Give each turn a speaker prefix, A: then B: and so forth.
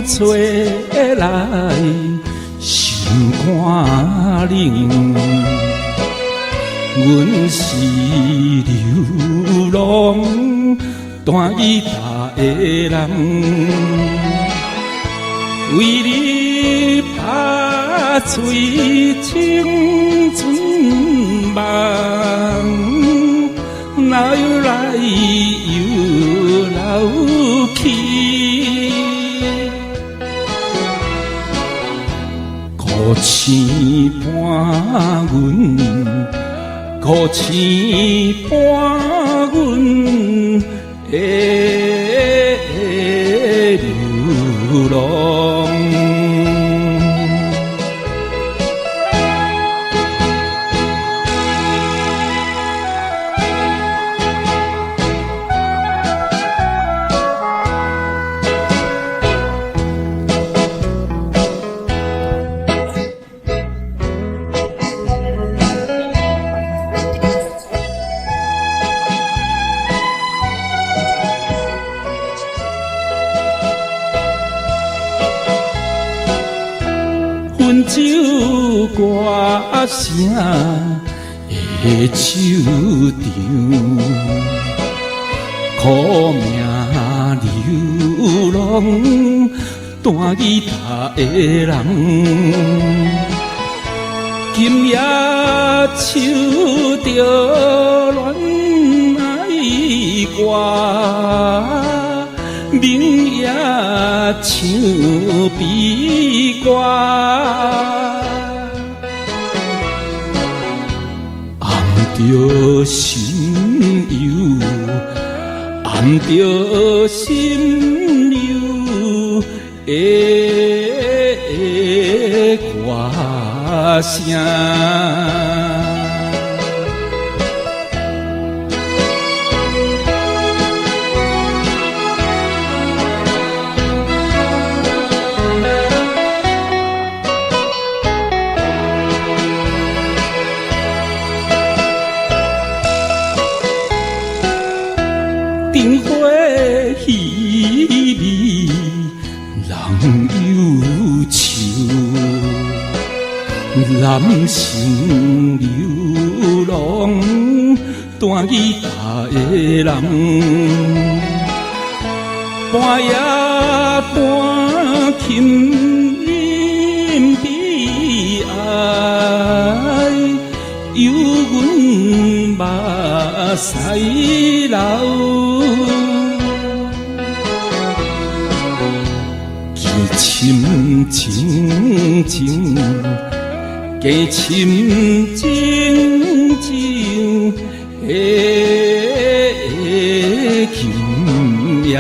A: 吹來，心肝冷。阮是流浪彈吉他的人，為你拍碎青春夢，流來又流去。孤星伴阮，孤星伴阮的流浪。分手歌聲的手場，苦命流浪彈吉他的人，今夜唱著戀愛歌，明夜唱悲歌。暗著心憂，暗著心憂的歌聲。燈火稀微，人憂愁，男生流浪彈吉他的人，半夜彈琴饮悲哀，犹阮目屎流。加深情情，加深情情的今夜。